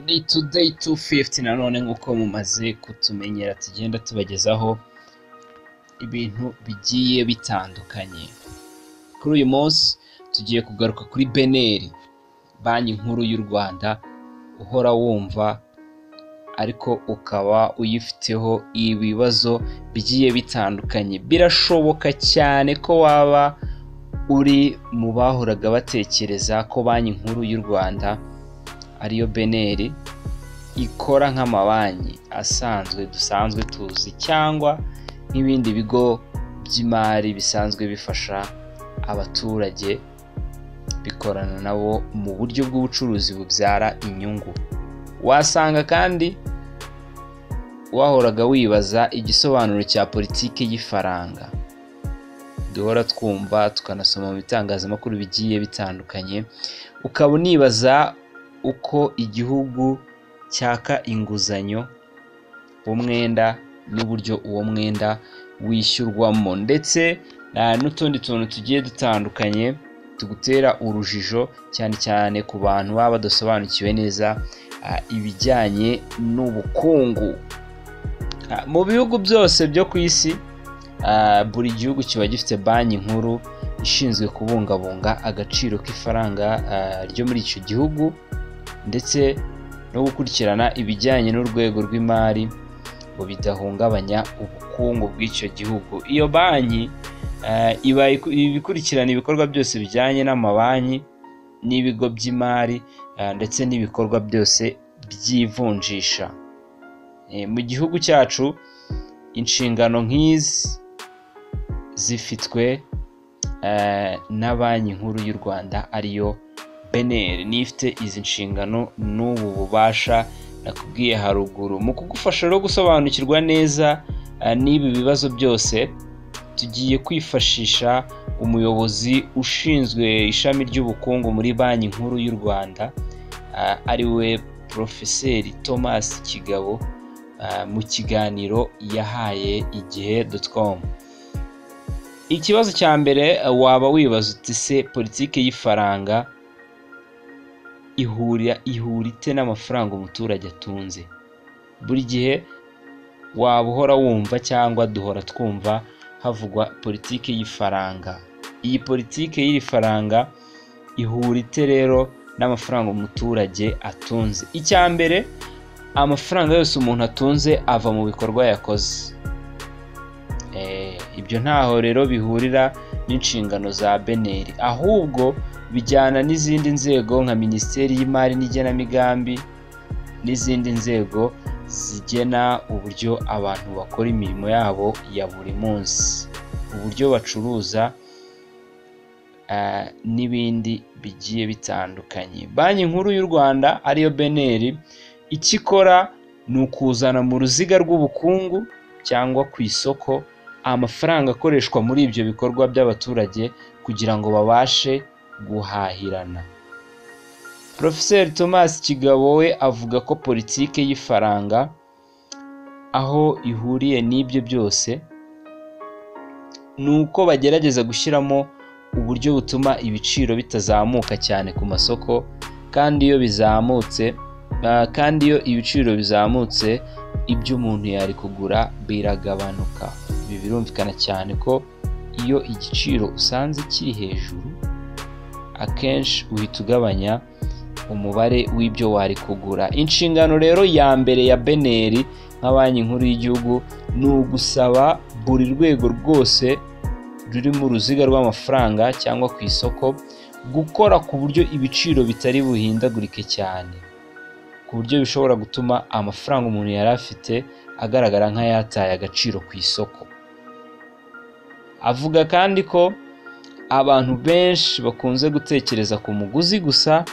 Ni Today 250 nanone, nk'uko mumaze kutumenyera, tugenda tubagezaho ibintu bigiye bitandukanye. Kuri uyu munsi tugiye kugaruka kuri BNR, Banki Nkuru y'u Rwanda, uhora wumva ariko ukaba uyifiteho ibibazo bigiye bitandukanye. Birashoboka cyane ko waba uri mu bahoraga batekereza ko Banki Nkuru y'u Rwanda, ariyo BNR, ikora nk'amabanki asanzwe dusanzwe tuzi cyangwa nk'ibindi bigo by'imari bisanzwe bifasha abaturage, bikorana nabo mu buryo bw'ubucuruzi bubyara inyungu. Wasanga kandi wahoraga wibaza igisobanuro cya politiki y'ifaranga duhora twumva, tukanasoma mu bitangazamakuru bigiye bitandukanye, ukaba unibaza uko igihugu cyaka inguzanyo, umwenda, n'uburyo uwo mwenda wishyurwamo, ndetse n'utundi tuntu tugiye dutandukanye tugutera urujijo, cyane cyane ku bantu baba badasobanukiwe neza ibijyanye n'ubukungu. Mu bihugu byose byo ku isi, buri gihugu kiba gifite banki nkuru ishinzwe kubungabunga agaciro k'ifaranga ryo muri icyo gihugu, ndetse no gukurikirana ibijyanye n'urwego rw'imari ngo bidahungabanya ubukungu bw'icyo gihugu. Iyo banki iba ikurikirana ibikorwa byose bijyanye n'amabanki n'ibigo by'imari, ndetse n'ibikorwa byose by'ivunjisha. Mu gihugu cyacu inshingano nk'izi zifitwe na Banki Nkuru y'u Rwanda, ariyo BNR, niyo ifite izi nshingano n'ubu bubasha nakubwiye haruguru. Mu kugufasha rero gusobanukirwa neza n'ibi bibazo byose, tugiye kwifashisha umuyobozi ushinzwe ishami ry'ubukungu muri Banki Nkuru y'u Rwanda, ari we Porofeseri Thomas Kigabo, mu kiganiro yahaye igihe.com. Ikibazo cya mbere waba wibaza uti: "Se politiki y'ifaranga ihura ite n'amafaranga umuturage atunze?" Buri gihe waba uhora wumva cyangwa duhora twumva havugwa politiki y'ifaranga. Iyi politiki y'iri faranga ihura ite rero n'amafaranga umuturage atunze? Icya mbere, amafaranga yose umuntu atunze ava mu bikorwa yakoze. Ibyo ntaho rero bihurira n'inshingano za BNR, ahubwo bijyana n'izindi nzego nka Minisiteri y'Imari n'Igenamigambi n'izindi nzego zigena uburyo abantu bakora imirimo yabo ya buri munsi, uburyo bacuruza n'ibindi bigiye bitandukanye. Banki Nkuru y'u Rwanda, ariyo BNR, icyo ikora ni ukuzana mu ruziga rw'ubukungu cyangwa ku isoko amafaranga akoreshwa muri ibyo bikorwa by'abaturage kugira ngo babashe guhahirana. Porofeseri Thomas Kigabo we avuga ko politiki y'ifaranga aho ihuriye n'ibyo byose ni uko bagerageza gushyiramo uburyo butuma ibiciro bitazamuka cyane ku masoko, kandi iyo ibiciro bizamutse, ibyo umuntu yari kugura biragabanuka. Ibi birumvikana cyane ko iyo igiciro usanze kiri hejuru, akenshi uhita ugabanya umubare w'ibyo wari kugura. Inshingano rero ya mbere ya BNR nka Banki Nkuru y'igihugu ni ugusaba buri rwego rwose ruri mu ruziga rw'amafaranga cyangwa ku isoko gukora ku buryo ibiciro bitari buhindagurike cyane, ku buryo bishobora gutuma amafaranga umuntu yari afite agaragara nk'ayataye agaciro ku isoko. Avuga kandi ko abantu benshi bakunze gutekereza ku muguzi gusa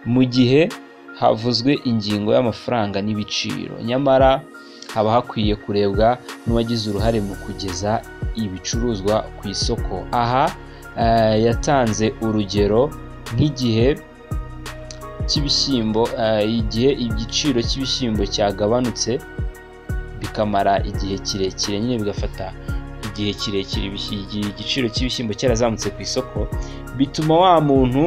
mu gihe havuzwe ingingo y'amafaranga n'ibiciro, nyamara haba hakwiye kurebwa n'uwagize uruhare mu kugeza ibicuruzwa ku isoko. Aha yatanze urugero nk'igihe cy'ibishyimbo, igihe igiciro cy'ibishyimbo cyagabanutse bikamara igihe kirekire, nyine bigafata igihe kirekire igiciro cy'ibishyimbo cyarazamutse ku isoko, bituma wa muntu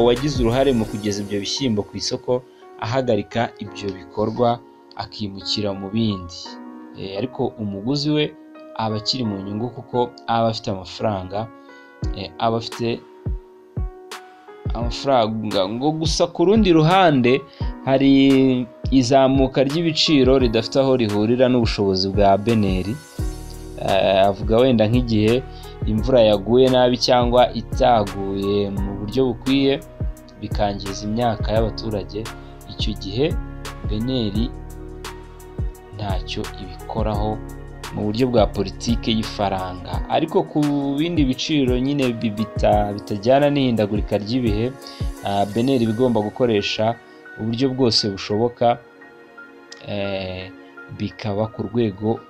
wagize uruhare mu kugeza ibyo bishyimbo ku isoko ahagarika ibyo bikorwa akimukira mu bindi. Ariko umuguzi we aba akiri mu nyungu kuko aba afite amafaranga, aba afite amafaranga. Ngo gusa ku rundi ruhande hari izamuka ry'ibiciro ridafite aho rihurira n'ubushobozi bwa BNR. Avuga wenda nk'igihe imvura yaguye nabi cyangwa itaguye mu buryo bukwiye bikangiza imyaka y'abaturage, icyo gihe BNR ntacyo ibikoraho mu buryo bwa politike y'ifaranga. Ariko ku bindi biciro nyine bitajyana n'ihindagurika ry'ibihe, BNR igomba gukoresha uburyo bwose bushoboka, bikaba ku rwego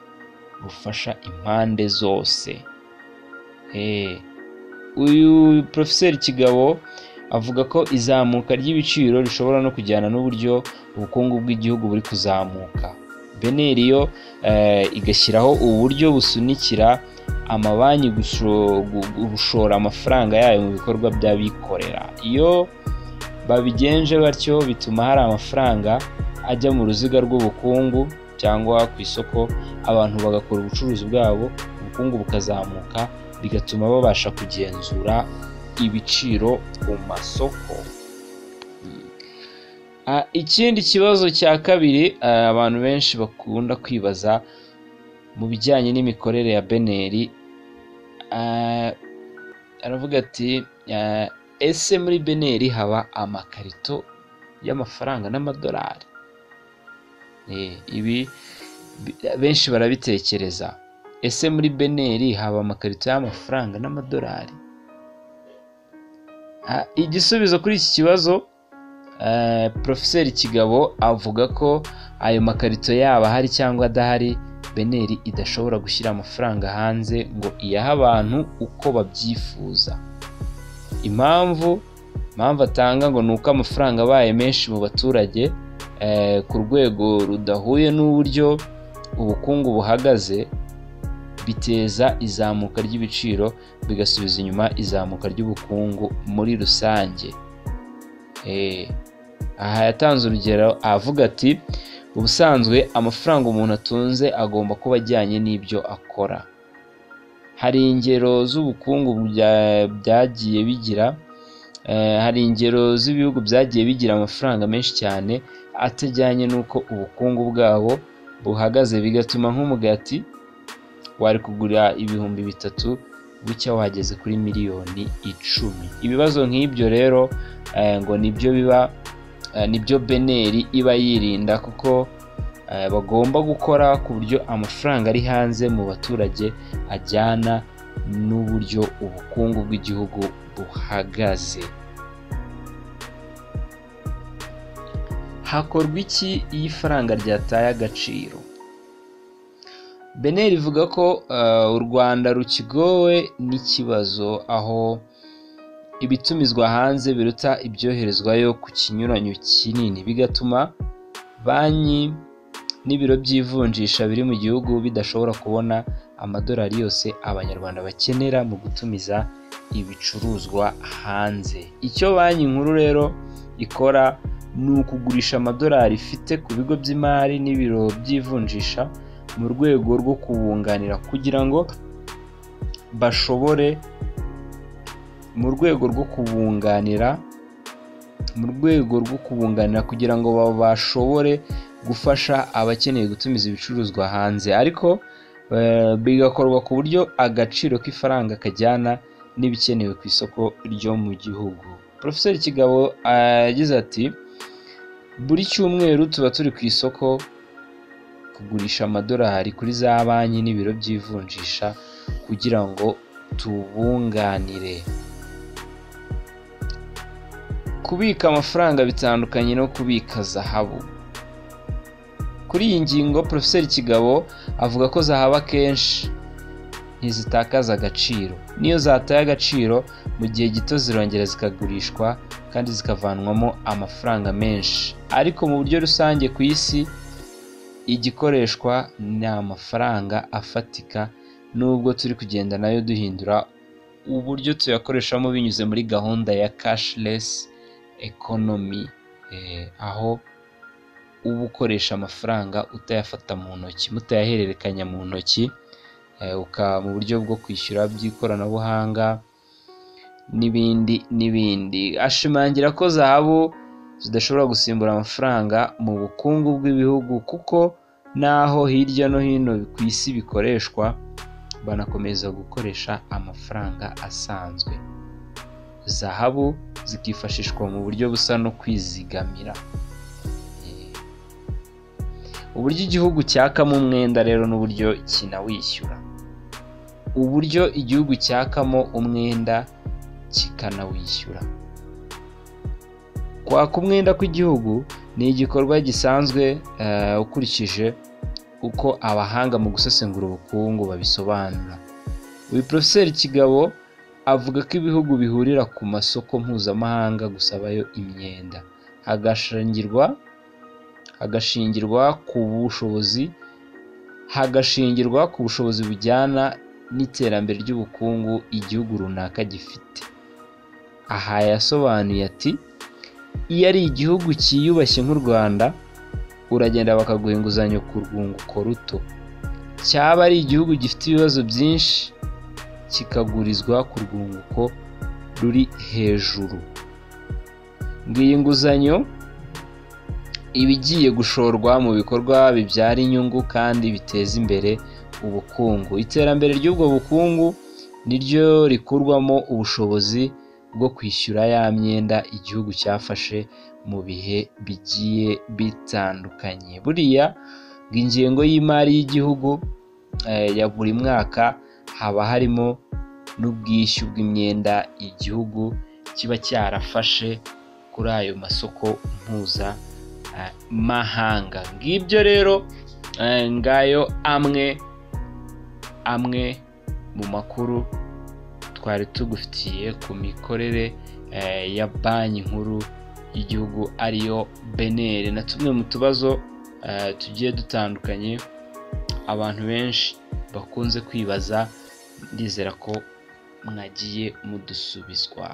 rufasha impande zose. Uyu Profeseri Kigabo avuga ko izamuka ry'ibiciro rishobora no kujyana n'uburyo ubukungu bw'igihugu buri kuzamuka. BNR yo igashyiraho uburyo busunikira amabanki gushora amafaranga yayo mu bikorwa by'abikorera. Iyo babigenje batyo bituma hari amafaranga ajya mu ruziga rw'ubukungu cyangwa ku isoko, abantu bagakora ubucuruzi bwabo, ubukungu bukazamuka, bigatuma babasha kugenzura ibiciro ku masoko. Ikindi kibazo cya kabiri abantu benshi bakunda kwibaza mu bijyanye n'imikorere ya BNR, aravuga ati ese muri BNR haba amakarito y'amafaranga n'amadolari? Ibi benshi barabitekereza. Ese muri BNR haba amakarito y'amafaranga n'amadolari? Igisubizo kuri iki kibazo, Profeseri Kigabo avuga ko ayo makarito yaba ahari cyangwa adahari, BNR idashobora gushyira amafaranga hanze ngo iyahe abantu uko babyifuza. Impamvu atanga ngo ni uko amafaranga abaye menshi mu baturage ku rwego rudahuye n'uburyo ubukungu buhagaze, biteza izamuka ry'ibiciro, bigasubiza inyuma izamuka ry'ubukungu muri rusange. Aha yatanze urugero avuga ati ubusanzwe amafaranga umuntu atunze agomba kuba ajyanye n'ibyo akora. Hari ingero z'ubukungu byagiye bigira, hari ingero z'ibihugu byagiye bigira amafaranga menshi cyane atajyanye n'uko ubukungu bwabo buhagaze, bigatuma nk'umugati wari kugura 3000 bucya wageze kuri 10,000,000. Ibibazo nk'ibyo rero ngo nibyo biba, nibyo BNR iba yirinda, kuko bagomba gukora ku buryo amafaranga ari hanze mu baturage ajyana n'uburyo ubukungu bw'igihugu buhagaze. Hakorwa iki iyo ifaranga ryataye agaciro? BNR ivuga ko u Rwanda rukigowe n'ikibazo aho ibitumizwa hanze biruta ibyoherezwayo ku kinyuranyo kinini, bigatuma banki n'ibiro by'ivunjisha biri mu gihugu bidashobora kubona amadolari yose abanyarwanda bakenera mu gutumiza ibicuruzwa hanze. Icyo banki nkuru rero ikora ni ukugurisha amadolari ifite ku bigo by'imari n'ibiro by'ivunjisha mu rwego rwo kubunganira kugira ngo bashobore mu rwego rwo kubunganira kugira ngo bashobore gufasha abakeneye gutumiza ibicuruzwa hanze, ariko bigakorwa ku buryo agaciro k'ifaranga kajyana n'ibikenewe ku isoko ryo mu gihugu. Profeseri Kigabo yagize ati buri cyumweru tuba turi ku isoko kugurisha amadolari kuri za banki n'ibiro by'ivunjisha kugira ngo tubunganire. Kubika amafaranga bitandukanye no kubika zahabu. Kuri iyi ngingo Profeseri Kigabo avuga ko zahabu akenshi ntizitakaza agaciro, niyo zataye agaciro mu gihe gito zirongera zikagurishwa kandi zikavanwamo amafaranga menshi. Ariko mu buryo rusange ku isi igikoreshwa ni amafaranga afatika, nubwo turi kugenda nayo duhindura uburyo tuyakoreshamo binyuze muri gahunda ya cashless economy, aho uba ukoresha amafaranga utayafata mu ntoki, mutayahererekanya mu ntoki, mu buryo bwo kwishyura by'ikoranabuhanga n'ibindi n'ibindi. Ashimangira ko zahabu zidashobora gusimbura amafaranga mu bukungu bw'ibihugu, kuko naho hirya no hino ku isi bikoreshwa, banakomeza gukoresha amafaranga asanzwe. Zahabu zikifashishwa mu buryo busa no kwizigamira. Uburyo igihugu cyakamo umwenda rero n'uburyo kinawishyura. Uburyo igihugu cyakamo umwenda kikanawishyura. Kwaka umwenda kw'igihugu ni igikorwa gisanzwe, ukurikije uko abahanga mu gusesengura ubukungu babisobanura. Uyu Profeseri Kigabo avuga ko ibihugu bihurira ku masoko mpuzamahanga gusabayo imyenda, hagashingirwa ku bushobozi bujyana n'iterambere ry'ubukungu igihugu runaka gifite. Aha yasobanuye ati: "Iyo ari igihugu cyiyubashye nk'u Rwanda, uragenda bakaguha inguzanyo ku rwunguko ruto, cyaba ari igihugu gifite ibibazo byinshi kikagurizwa ku rwunguko ruri hejuru." Ngo iyi nguzanyo iba igiye gushorwa mu bikorwa bibyara inyungu kandi biteza imbere ubukungu. Iterambere ry'ubwo bukungu niryo rikurwamo ubushobozi bwo kwishyura ya myenda igihugu cyafashe mu bihe bigiye bitandukanye. Buriya ngo ingengo y'imari y'igihugu ya buri mwaka haba harimo n'ubwishyu bw'imyenda igihugu kiba cyarafashe kuri ayo masoko mpuzamahanga. Ngibyo rero, ngayo amwe amwe mu makuru twari tugufitiye ku mikorere ya Banki Nkuru y'Igihugu, ariyo BNR, na tumwe mu tubazo tugiye dutandukanye abantu benshi bakunze kwibaza. Ndizera ko mwagiye mudusubizwa.